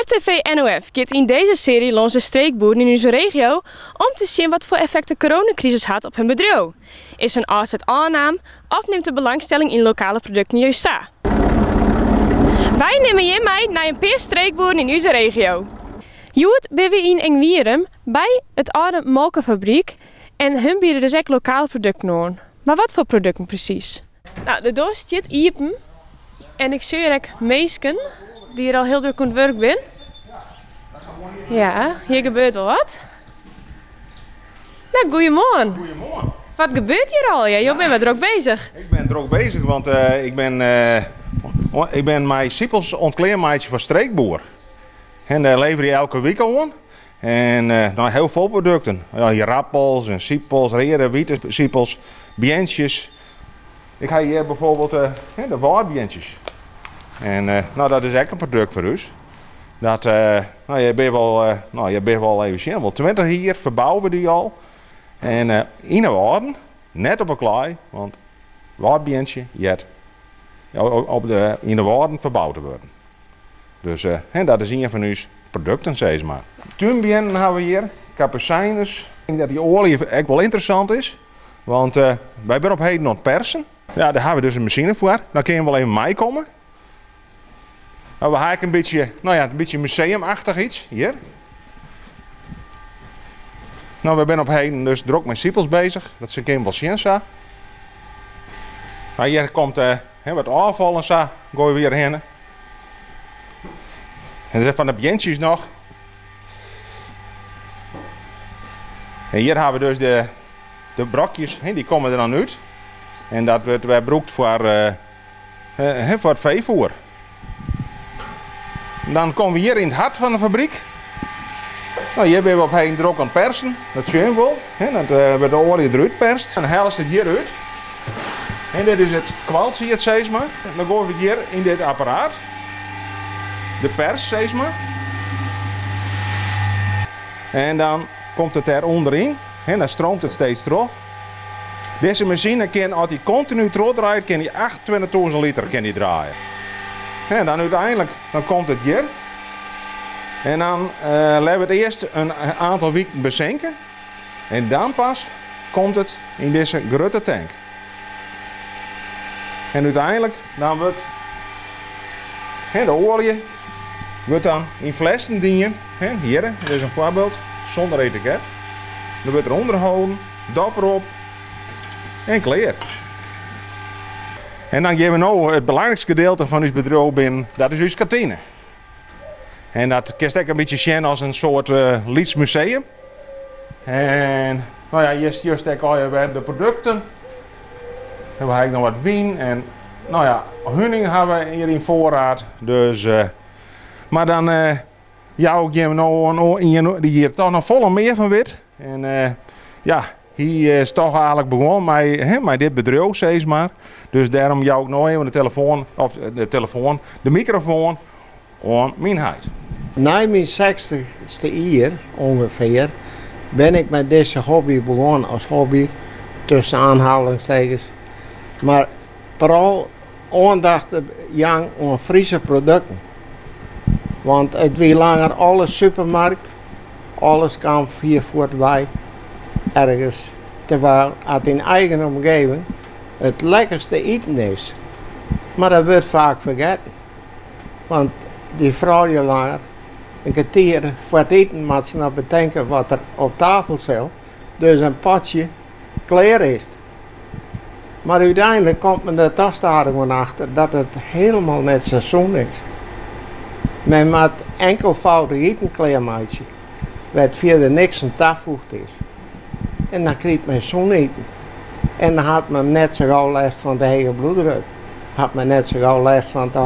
RTV NOF giet yn dizze searje lâns de streekboeren yn ús regio om te sjen wat foar effekt de coronakrisis hat op hun bedriuw. Is hun ôfset ôfnaam of nimt de belangstelling yn lokale produkten just ta? Wy nimme jim mei nei in pear streekboeren yn ús regio. Hjoed binne we yn Engwierum by it âlde molkefabryk en hun biede dus ek lokale produkten oan. Mar wat foar produkten presys? Nou, de doar stiet iepen en ik sjoch hjir ek minsken dy't hjir al hiel drok oan it wurk binne. Ja, hjir gebeurt wol wat. Nou, goeiemoarn. Goeiemoarn. Wat gebeurt hjir al? Ja, jo binne wer drok bezich. Ik bin drok bezich, want ik bin mei sipels oan it klearmeitsjen foar Streekboer. En dêr leverje elke wike oan. En no, hiel folle produkten. Ja, ierappels en sipels, reade, wite sipels, beantsjes. Ik ha hjir bijvoorbeeld de wâldbeantsjes. En no, dat is ek in produkt foar ús. Dat, no, je binne wol, no, je binne wol even sjen, wol 20 jier ferbouwe we dy al. En yn 'e wâlden, net op 'e klaai, want wâldbeantsje heart op de, yn 'e wâlden ferboud te wurden. Dus dat is ien fan ús produkten, sis mar. Túnbeannen hawwe we hjir, kapucijners. Ik tink dat dy oalje ek wol ynteressant is, want wy binne op heden oan it persen. Ja, dêr hawwe we dus in masine foar. Dan kinne je wol even meikomme. Nou, we ha ek in bytsje, no ja, in bytsje museumachtich iets hjir. No, we binne op heden dus drok mei sipels bezich. Dat se kinne wol sjen sa. Nou, hjir komt wat ôffal en sa, goaie we hjir hinne. En dat fan de beantsjes noch. En hjir hawwe we dus de brokjes, dy komme der dan út. En dat wurdt wer brûkt foar it feefoer. Dan komme we hjir yn it hart fan de fabryk. No, hjir binne we op heden drok oan it persen. Dat sjen we wol. Dat wurdt de oalje derút perst. Dan hellest it hjir út. En dit is it koalsied, sis mar. Dan goaie we it hjir yn dit apparaat. De pers, sis mar. En dan komt it dêr ûnderyn. Dan stroomt it steeds troch. Dizze masine kin, as dy kontinu trochdraait, kin dy 28.000 liter kin dy draaie. En dan úteinlik dan komt it hjir. En dan litte we it earst in aantal wiken besinke. En dan pas komt it yn dizze grutte tank. En úteinlik dan wurdt de oalje wurdt dan yn flessen dien. Hjir, dit is in foarbyld, sûnder etiket. Dan wurdt der ûnderholden, dop derop en klear. En dan gean we no it belangrykste gedeelte fan ús bedriuw binnen, dat is ús kantine. En dat kinst ek in bytsje sjen as in soart lyts museum. En no ja, hjir sjochst ek allegear wer de produkten. En we ha ek noch wat wyn en no ja, huning ha we hjir yn foarraad. Dus, mar dan jou ik jim no oan ien dy't hjir toch noch folle mear fan wit. En ja, hy is toch eigenlik begûn mei dit bedriuw, sis mar. Dus dêrom jou ik no even de telefoan, of de telefoan, de mikrofoan oan myn heit. Nei myn sechstichste jier ûngefear bin ik mei dizze hobby begûn as hobby, tussen aanhalingstekens, mar foaral oandacht te jaan oan Friese produkten. Want it wie langer alles supermarkt, alles kaam fier fuortwei ergens, terwyl at yn eigen omgeving it lekkerste iten is. Mar dat wurdt faak fergetten, want dy froulju langer in kertier foar it iten moatte se noch betinke wat der op tafel sil, dus in potsje klear is. Mar úteinlik komt men der toch stadichoan achter dat it hielendal net sa sûn is. Men moat inkelfâldich iten klearmeitsje, wêr't fierder niks oan tafoegd is. En dan kriget men sûn iten. En dan hat men net sa gau lêst fan de hege bloeddruk, hat men net sa gau lêst fan te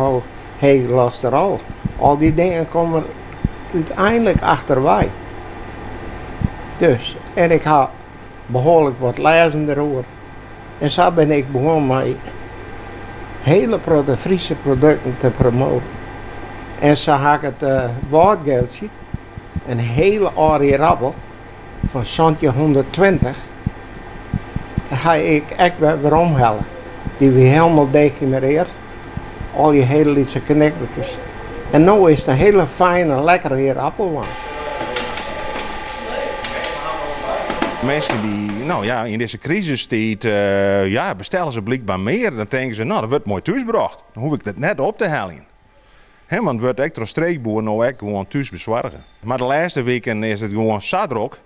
heech cholesterol. Al dy dingen komme úteinlik achterwei. Dus, en ik ha behoarlik wat lêzen deroer. En sa bin ik begûn mei hiele protte Friese produkten te promoaten. En sa ha ik it Wâldgeeltsje, in hiele âlde ierappel fan santjinhûnderttweintich, ha ik ek wer weromhelle. Dy wie hielendal degenereard, al dy hiele lytse knikkerkes. En no is it in hiele fijne, lekkere ierappel. Minsken dy't, no ja, yn dizze krisistiid, ja, bestelle se blykber mear. Dan tinke se, no, dat wurdt moai thúsbrocht. Dan hoech ik dat net op te heljen. Hè, want it wurdt ek troch Streekboer no ek gewoan thús besoarge. Mar de lêste wiken is it gewoan sa drok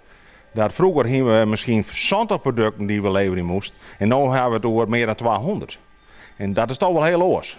dat froeger hiene we miskien 70 produkten dy't we leverje moasten en no hawwe we it oer mear dan 200. En dat is toch wol hiel oars.